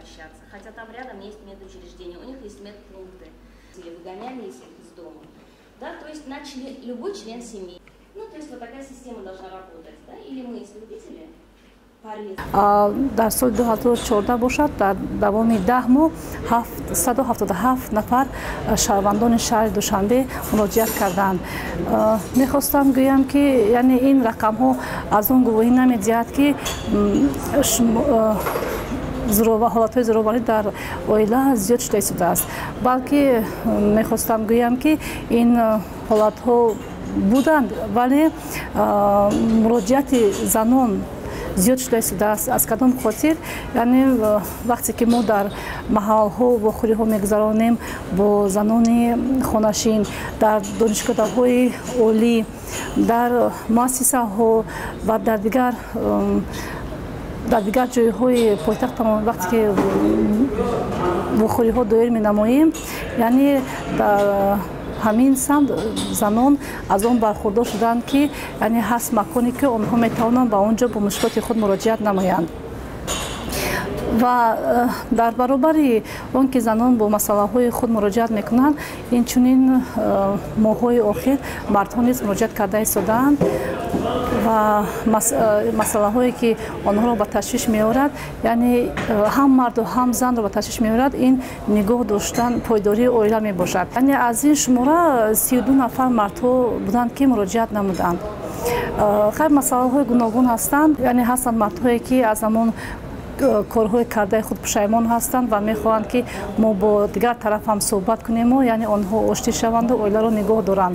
Обращаться. Хотя там рядом есть медучреждения, у них есть медпункты. Или выгоняли их из дома. Да, то есть начали любой член семьи. Ну, то есть вот такая система должна работать. Да? Или мы исключители. Дар соли 2014 бошад, дар давоми 10 моҳ 777 нафар шаҳрвандони шаҳри Душанбе муроҷиат карданд. Мехостам гӯям, ки яъне ин рақамҳо аз он гувоҳӣ намедиҳад, ки ҳолатҳои зӯроварӣ дар оила зиёд шуда истодааст, балки мехостам гӯям, ки ин ҳолатҳо буданд, вале муроҷиати занон зиёд шуда истодааст. Аз кадом хотир? Яъне вақте ки мо дар маҳалҳо вохӯриҳо мегузаронем бо занони хонашин, дар донишгоҳҳои олӣ, дар муассисаҳо ва дар дигар ҷойҳои пойтахтамон, вақте ки вохӯриҳо доир менамоем, яъне дар ҳамин самт занон аз он бархурдор шуданд, ки яъне ҳаст маконе, ки онҳо метавонанд ба он ҷо бо мушкилоти худ муроҷиат намоянд. Ва дар баробари он ки занон бо масъалаҳои худ муроҷиат мекунанд, инчунин моҳҳои охир мардҳо низ муроҷиат карда истодаанд ва масъалаҳое, ки онҳоро ба ташвиш меорад, яъне ҳам марду ҳам занро ба ташвиш меорад, ин нигоҳ доштан пойдории оила мебошад. Яъне аз ин шумора 32 нафар мардҳо буданд, ки муроҷиат намуданд. Хайр, масъалаҳои гуногун ҳастанд. Яъне ҳастанд мардҳое, ки аз ҳамон корҳои кардаи худ пушаймон ҳастанд ва мехоҳанд, ки мо бо дигар тараф ҳам суҳбат кунему, яъне онҳо оштӣ шаванду оиларо нигоҳ доранд.